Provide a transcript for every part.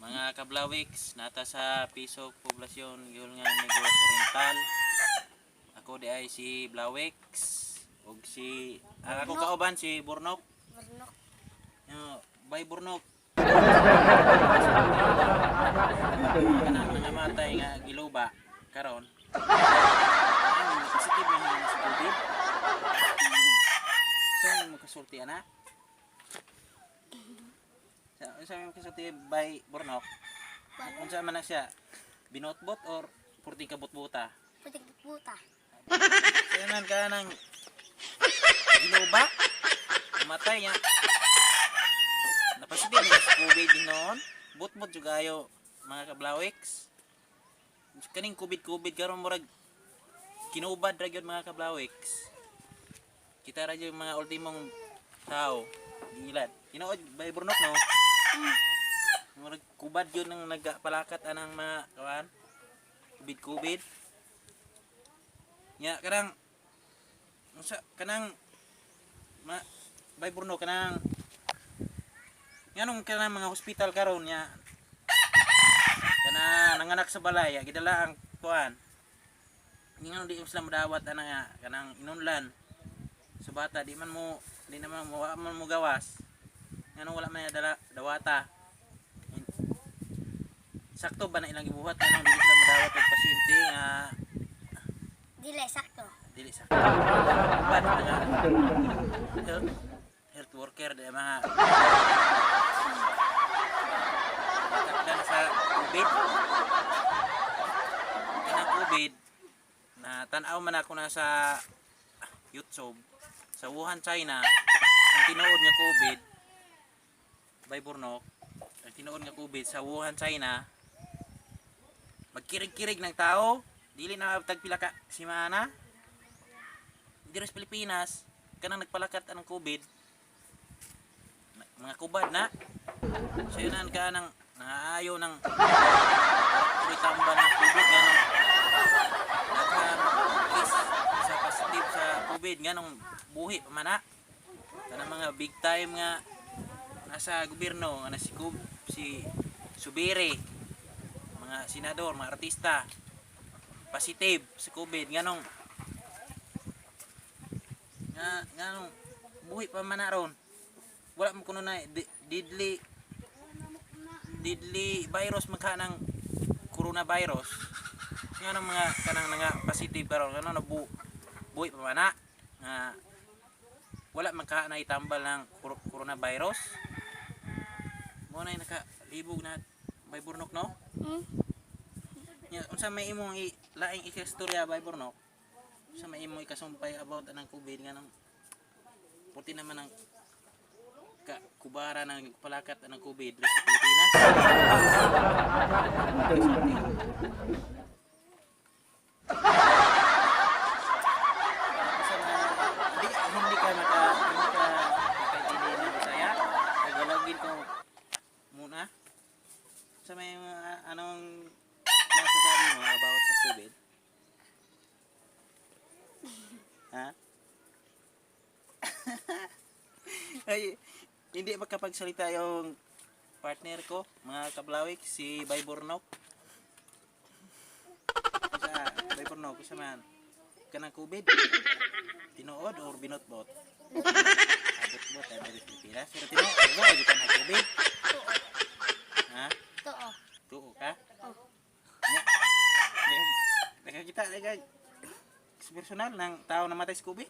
Mga kablawiks, nata sa Pisok Poblasyon, Giulngan, Negros Oriental. Ako di ay si Blawix ug si ang ako Burnok. kauban si Burnok. Burnok. Yo, bay Burnok. Kanang nangamatay nga giluba karon. Ay, positive na hilang sa COVID. So, makasulti ana. Sa sa may makasulti bay Burnok. Unsa man na siya? Binotbot or purti ka butbuta? Putik puta. Kaya ka ng giluba. Namatay niya. Napasitive niya sa COVID din noon. Butbot juga ayo mga kablawiks. Kaning COVID-COVID karon murag kinubad ra gyud mga kablawiks. Kita ra gyud mga ultimong tao giilad. Tinuod bay Burnok no. Murag kubad yun ang nagpalakat anang mga kawan. COVID-COVID. Nya kanang unsa kanang ma bay Bruno kanang nganong kanang mga hospital karon nya kana nanganak sa balay ya, gidala ang kuan nganong di sila madawat ana nga kanang inunlan sa bata di man mo di naman mo wa man mo gawas nganong wala man dala dawata. Sakto ba na ilang gibuhat nganong di sila madawat og pasyente nga? Dili, sakto. Dili sa uban mga health, health worker di mga takdan sa COVID. Kanang COVID na tan-aw man ako na sa YouTube sa Wuhan, China, ang tinuod nga COVID bay Burnok, ang tinuod nga COVID sa Wuhan, China, magkirig-kirig ng tao, dili na tag pila ka semana. Diri sa Pilipinas kanang nagpalakat ang COVID mga kubad na sayunan ka ng nangaayo ng tambal ng COVID nganong daghan case sa positive sa COVID nganong buhi pa man na kanang mga big time nga nasa gobyerno nga na si Kub, si Subiri, mga senador, mga artista positive sa COVID nganong nga nganong buhi pa man na ron, wala mo kuno na deadly deadly virus magka ng coronavirus nga mga kanang nga positive karon ngano na buhi pa man na nga wala man ka na itambal ng coronavirus mo na nakalibog na bay Burnok no. Hmm? Nya, unsa may imong laing ikastorya bay Burnok, unsa may imong ikasumpay about anang COVID nga nang puti naman ang ka kubara ng palakat anang COVID diri sa Pilipinas? Unsa hindi ka maka hindi ka makaintindi ng Bisaya, Tagalogin ko muna. Sa may mga anong masasabi mo about sa COVID? Ha? Ay, hindi makapagsalita yung partner ko, mga kablawik, si Bay Burnok. Sa Bay Burnok, isa man. Kanang COVID. Tinuod or binotbot? Bot-bot ay dari Pilipinas. Pero tinuod, no, di ka na COVID. Tuo. Ha? Tuo. Tuo ka? Oh. Nya. Nakakita na ka sa personal ng tao na matay sa COVID.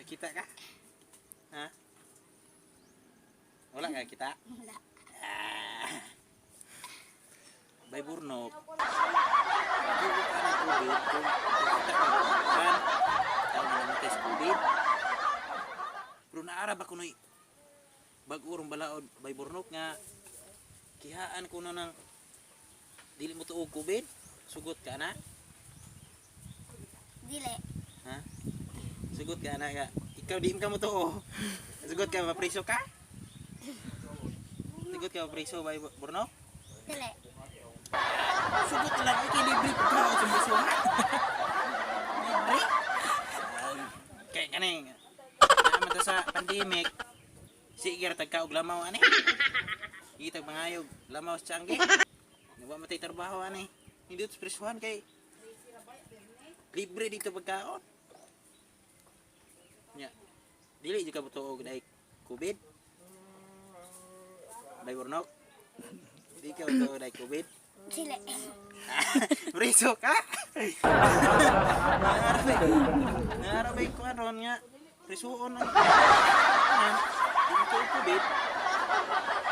Nakita ka? Ha? Wala ka kita? Wala. Ah. Bay Burnok. Tuo ka ng COVID kung nakita ka kan tao na namatay sa COVID. Pero naarab ako noy bag-urong balaod Bay Burnok nga kihaan ko no ng dili mo tuog COVID, sugot ka na. Dili. Ha, sugot ka na ka, ikaw di ka mo tuo, sugot ka mapriso ka, sugot ka mapriso bay Burnok. Dili. Sugot lang ikay libre ka sa priso ha, libre. Kay kaning naman ta sa pandemic sige ra tagka og lamaw ani. Kita mangayog lamaw sa tiyangge. Wa man tay trabaho ani. Hindi sa prisuhan kay libre dito pagkaon. Nya. Dili jud ka motuo og naay COVID. Bay Burnok. Di ka motuo og naay COVID. Dili. Priso ka? Naarabay ko aron nga. Prisuon ang. Ano? Di mo tuo COVID.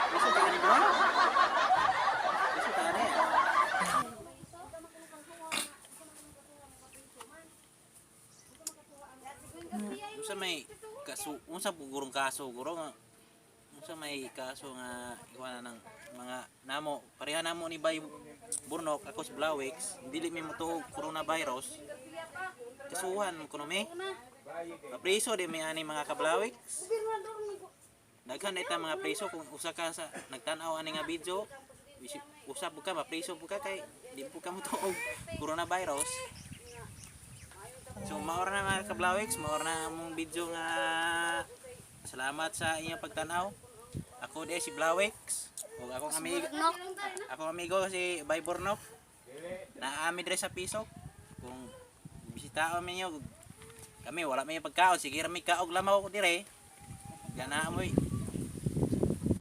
Priso ka ni bro? Priso ka ni. Unsa may kaso, unsa pugurong kaso guro nga, unsa may kaso nga ikuha na ng mga namo pareha namo ni Bay Burnok, ako si Blawix, dili mi motuo coronavirus, kasuhan kuno mi, mapriso di mi ani mga kablawix. Daghan na ita mga preso. Kung usa ka sa nagtan-aw ani nga video, usa pud ka mapriso pud ka kay di pud ka motuo coronavirus. So maor na, mga kablawix, maor na among video nga salamat sa inyong pagtanaw. Ako de si Blawix ug akong amigo Burnok. akong amigo si Bay Burnok. Naami dire sa Pisok. Kung bisitaon ninyo kami, wala may pagkaon, sige ra mi kaog lamaw ko dire. Gana moy